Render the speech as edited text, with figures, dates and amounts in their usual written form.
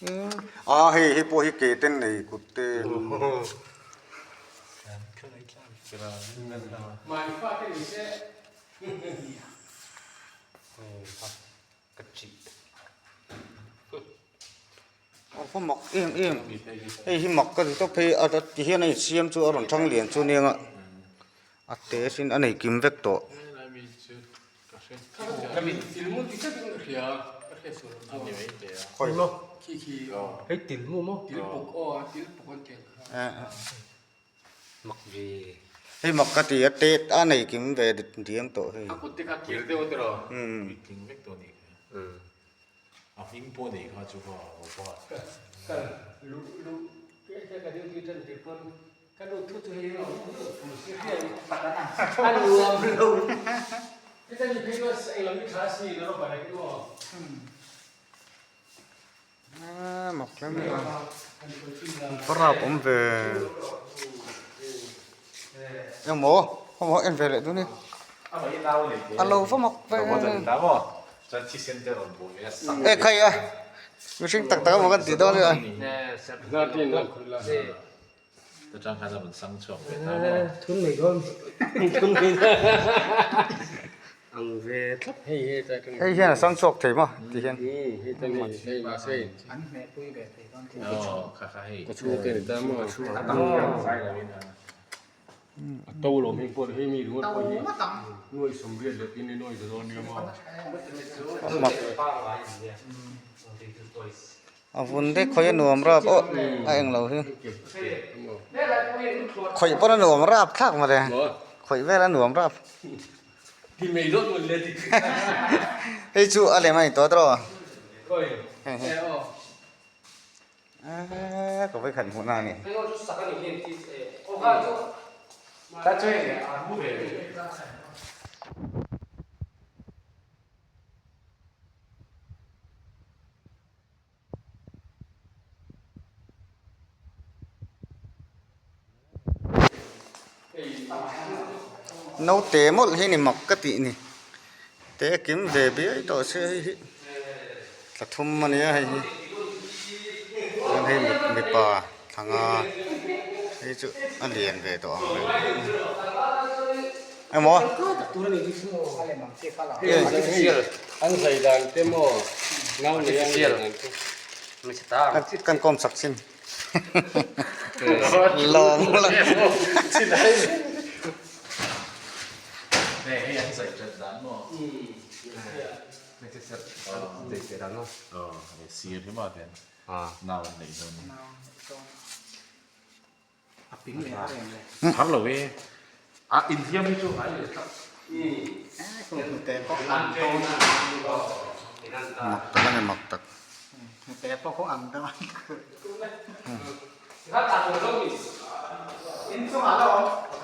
A hei hei pawh hi ke ten nei kut te. A va mak em em hei hi mak ka ti tawp phei a ti hian a insiam chu a rawn thang lian chu nia nga a te sin a nei kim vek tawh. Hei mak ka ti a te a nei kim ve diam tawh hei. A hming pawh nei kha chu kha Robert. Mak hle mai a parap awm ve emaw khawmaw en ve leh dawn e a lo va mak ve e khai a mihring tak tak emaw kan tih dawn a Hei hian a sang chhuak thei maw ti hian. A vun te khawih a nuam rap aw a eng lo hi khawih pawn a nuam rap thlak mawle khawih vel a nuam rap hei chu a lem a ni tawh tawh eee ka vawikhat hmuh na a ni. Naute mawlh hi ni mak ka tih ni te kim ve biai tawh se hei hi thla thum a nia hei hi chuan hei mipa thla nga hei chu a lian ve tawh ang reng emaw kan kawm chak chin lawm la Mak tak a ni mak tak.